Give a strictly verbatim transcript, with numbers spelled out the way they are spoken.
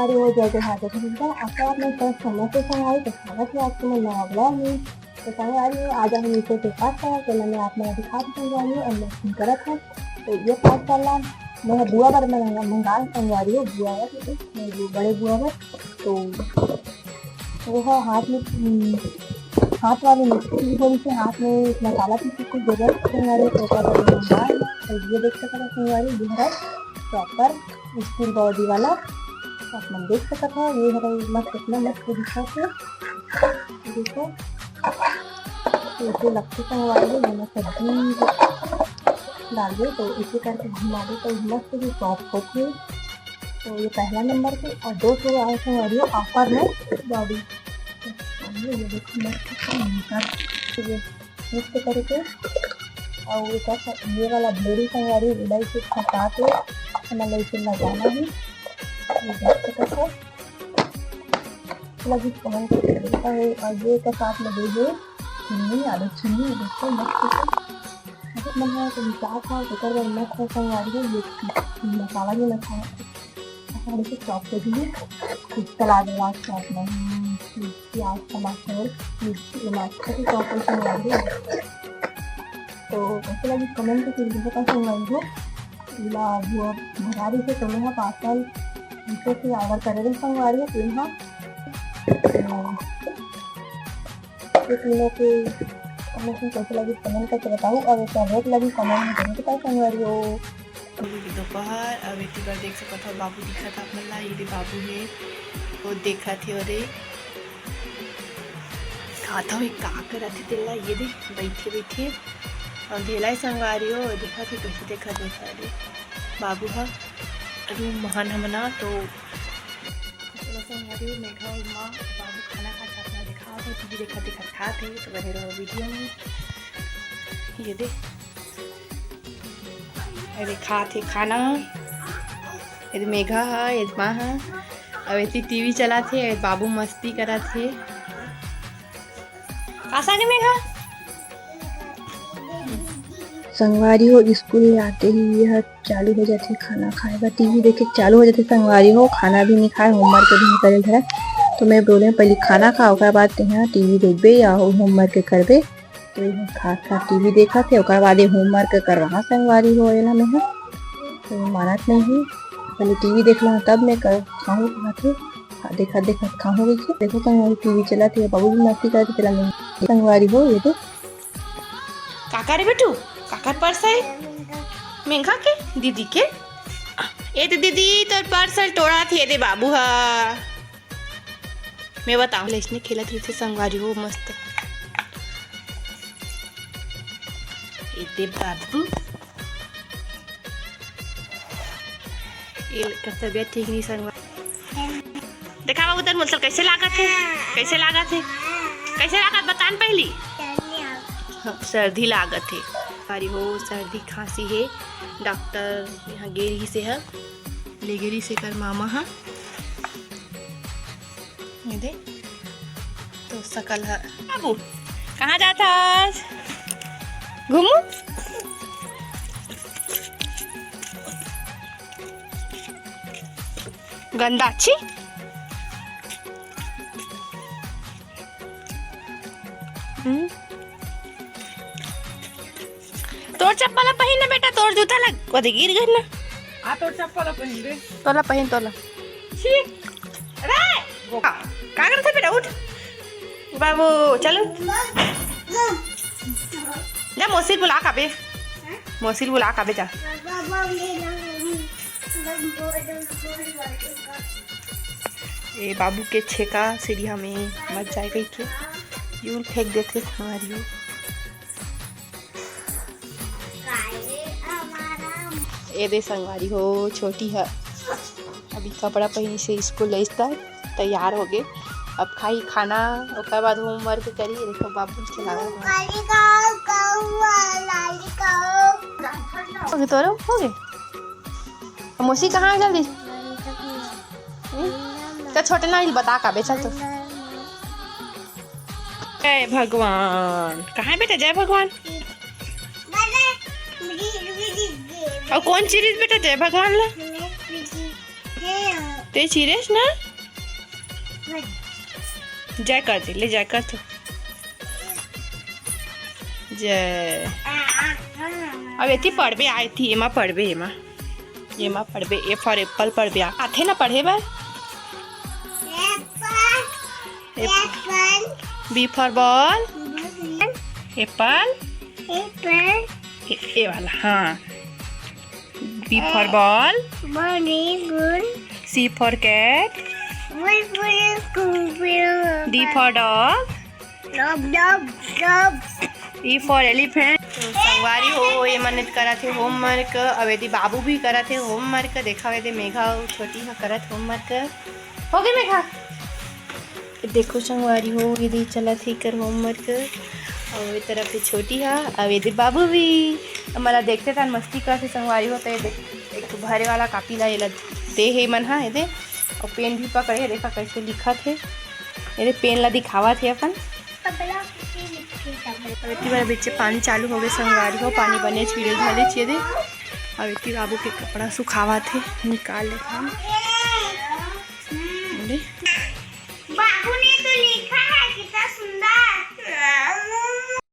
अरे वो जय जय हाजर भैया, आपका आपने सब समय से संगवारी तो स्वागत है आपके मैं नया ब्लॉग में। तो संगवारी हो, आज हम इसे के पास है तो मैंने आप मैं दिखा दी संगवारी हो, अनबॉक्सिंग करत है। तो ये पास वाला मैं बुआ बर मंगा मंगा संगवारी हो, बुआ बर, मेरे बड़े बुआ बर। तो वो है हाथ में, हम्म, हाथ वाले मिक्सी, थोड़ी सी हाथ में मसाला पीसे कुछ जरूरत संगवारी हो, तो ओकर बर मंगा है। तो ये देख सकते हो संगवारी, ये है चॉपर स्टील बॉडी वाला, आप मन देख सकत हो, ये हरे मस्त, इतना मस्त दिखत हे। देखो, ऐसे लगथे संगवारी हो, जेमा सब्जी डालबे तो ऐसे करके घुमाबे तो मस्त भी सॉफ्ट होथे। तो ये पहला नंबर पे, और दो ठो आए संगवारी हो ऑफर में बॉडी। ये देखो, मस्त दिखत हे। मिक्स करके, और एकर सा-, ये वाला ब्लेड संगवारी, एला इसे फंसा के हमन ला इसे लगाना हे। ये देख सकत हो, लगी पहन के रखा है, और ये एकर साथ में दे दे चीनी, आलू चीनी, ये देखो मस्त से। अगर मन ह तो मिसात ह, तो एकर बर मस्त संगवारी हो, ये मसाला भी मसाला आसानी से चॉप कर दिए। कुछ सलाद वलाद चॉप नहीं, प्याज, टमाटर, मिर्ची, टमाटर के चॉप करके डाल दिए। तो कैसे लगी कमेंट करके बताओ संगवारी हो। इला जो भगा रही थे तो मैं पार्सल मीशो से ऑर्डर करे रही संगवारी हो। तो यहाँ, तो ये तीनों के कमेंट में कैसे लगी कमेंट करके बताओ, और एक रेट लगी कमेंट में जरूर बताओ संगवारी हो। अभी दोपहर, अब एती बर देख सकत हो, बाबू दिखत हे आप मन ला, ये दे बाबू हे, वो देखत हे, अरे, खात हवे, का करत हे तेला, ये दे, बइठे, बइठे, अउ ढेला संगवारी हो, देखत हे, कइसे देखत हे, अरे, बाबू ह, अरे, महान हमना, तो, तो संगवारी हो, मेघा अउ माँ, बाबू खाना खात हे, अपना दिखावत हे, टीवी देखत, देखत खात हे, तो बने रहो वीडियो में, ये दे। अरे खात हे खाना, ये मेघा ह, ये माँ ह, अउ एती टीवी चलत हे, बाबू मस्ती करत हे। का सानी मेघा? संगवारी हो, स्कूल ले आते ही ये ह चालू हो जाथे खाना खाए बर, टीवी देखे चालू हो जाथे संगवारी हो, खाना भी नहीं खाए, होमवर्क भी नहीं करे धरे। तो मैं बोले पहले खाना खा, ओकर बाद तेहा टीवी देखबे या होमवर्क करबे। तो ये खात खात टीवी देखत हे, ओकर बाद ये होमवर्क करवा संगवारी हो एला मैं ह। तो ये मानत नहीं हे, पहले टीवी देख ला तब मैं कर खाहूँ कहत हे। खा-, देखत देखत खाहूँ कहिके। देखो संगवारी टीवी चलत हे, बाबू भी मस्ती करत हे, तेला मैं संगवारी हो ये दे। काकर बेटू, काकर पर्स हे? मेघा के? दीदी के? ए दे दीदी, तोर पर्स टोड़त हे दे बाबू ह। मैं बताऊं, ले इसने खेलत रहिथे संगवारी हो मस्त। ए दे बाबू। एकर तबीयत ठीक नहीं संगवारी। देखा बाबू, तोर मुलसल कैसे लागत हे? कैसे लागत हे? कैसे लागत बता न पहली? हाँ, सर्दी लागत हे। संगवारी हो, सर्दी खांसी हे। डॉक्टर यहाँ गे रहिसे ह, ले गे रहिसे एकर मामा ह। ये दे, तो सकल ह। बाबू, कहाँ जात हस? घूमू? गंदा, छी। हम्म। तोर चप्पल ला पहिन ना बेटा, तोर जूता ला, ओदे गिर गे ना। आ, तोर चप्पल ला पहिन दे। तोला पहिन, तोला। छी। अरे! का, का करत हे बेटा, उठ। बाबू, चल उठ। जा, मौसी ल बुला के आबे। मौसी ल बुला के आबे, जा। ए बाबू के छेका सीढ़िया में मत जाए कहिके यूल फेंक देथे संगवारी हो। ए दे संगवारी हो, छोटी ह अभी कपड़ा पहिन से स्कूल लइस त तैयार हो गे। अब खाही खाना, ओकर बाद होमवर्क करी। देखो बाबू के लावा हो गे, तोरो हो गे। मौसी कहाँ हे जल्दी? हम्म? तो छोटे नानी बता का बेचा तो। जय भगवान। कहाँ हे बेटा जय भगवान? और कौन चीज बेटा जय भगवान ला? ते चिरेस ना? जय कर दे, ले जय कर तू। जय। अब एती पढ़बे, आ एती, एमा पढ़बे, एमा। एमा पढ़बे, A for apple पढ़बे, आ। आथे ना पढ़े बर? Apple। Apple। B for ball। Ball। Apple। Apple। ए, ए वाला, हाँ। B for ball। Ball, ball। C for cat। Ball, ball, ball। D for dog। Dog, dog, dog। E for elephant। तो संगवारी हो, ये मन्नत करत हे होमवर्क, अउ एदे बाबू भी करत हे होमवर्क। देखा, एदे मेघा अउ छोटी ह करत होमवर्क। हो गे मेघा? देखो संगवारी हो, ये दे चलत हे एकर होमवर्क, अउ ये तरफ से छोटी ह, अउ ये दे बाबू भी। अब मला देखते तन मस्ती करथे संगवारी हो, तो ये देख, एक ठो भरे वाला कापी ला ये ला दे हे मन ह, ये दे, अउ पेन भी पकड़े हे, देखा कैसे लिखत हे, ये दे पेन ला दिखावत हे अपन। तबला के लिखे तबला। अब एती बार बीच पानी चालू हो गए संगवारी हो, पानी बने छिड़े धले छिए दे। अब एती बाबू के कपड़ा सुखावत हे, निकाल ले हम। अरे,